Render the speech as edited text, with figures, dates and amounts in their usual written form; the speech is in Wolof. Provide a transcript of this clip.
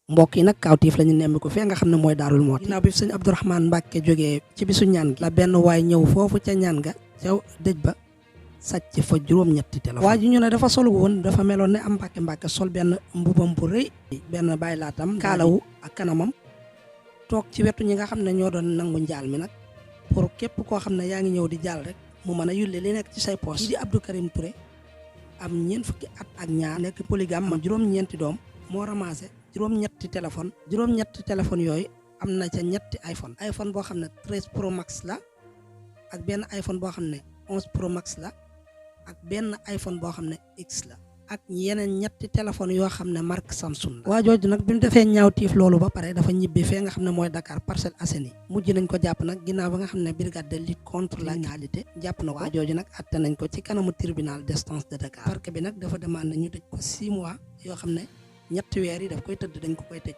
mbokk yi nag kawtiif la ñu nemmi ko fee nga xam ne mooy Daarul Muxti ginnaaw bi sëñ Abdourahmane Mbàkke jógee ci bisu ñaan gi la benn waay ñëw foofu ca ñaan ga ca dëj ba sàcc fa juróom-ñetti téléphone waa ji ñu ne dafa sol woon dafa meloon ne am mbàkke sol benn mbubam bu rëy benn bàyyi laatam kaalawu ak kanamam toog ci wetu ñi nga xam ne ñoo doon nangu njaal mi nag pour képp koo xam ne yaa ngi ñëw di jaal rek mu mën a yulli li nekk ci say poos di Abdou Karim Touré am ñeent fukki at ak ñaar nekk polygame am juróom-ñeenti doom moo ramassé juróom-ñetti téléphone yooyu am na ca ñetti iPhone boo xam ne 13 Pro Max la ak benn iPhone boo xam ne 11 Pro Max la ak benn iPhone boo xam ne X la ak yeneen ñetti téléphone yoo xam ne marque Samsung la waa jooju nag bi mu defee ñaawtiif loolu ba pare dafa ñibbi fee nga xam ne mooy Dakar Parcelles Assainies mujj nañ ko jàpp nag ginnaaw ba nga xam ne brigade de lutte contre la criminalité jàpp na ko waa jooju nag atte nañ ko ci kanamu tribunal d'instance de Dakar parquet bi nag dafa demandé ñu tëj ko 6 mois yoo xam ne ñetti weer yi daf koy tëdd dañ ko koy tëj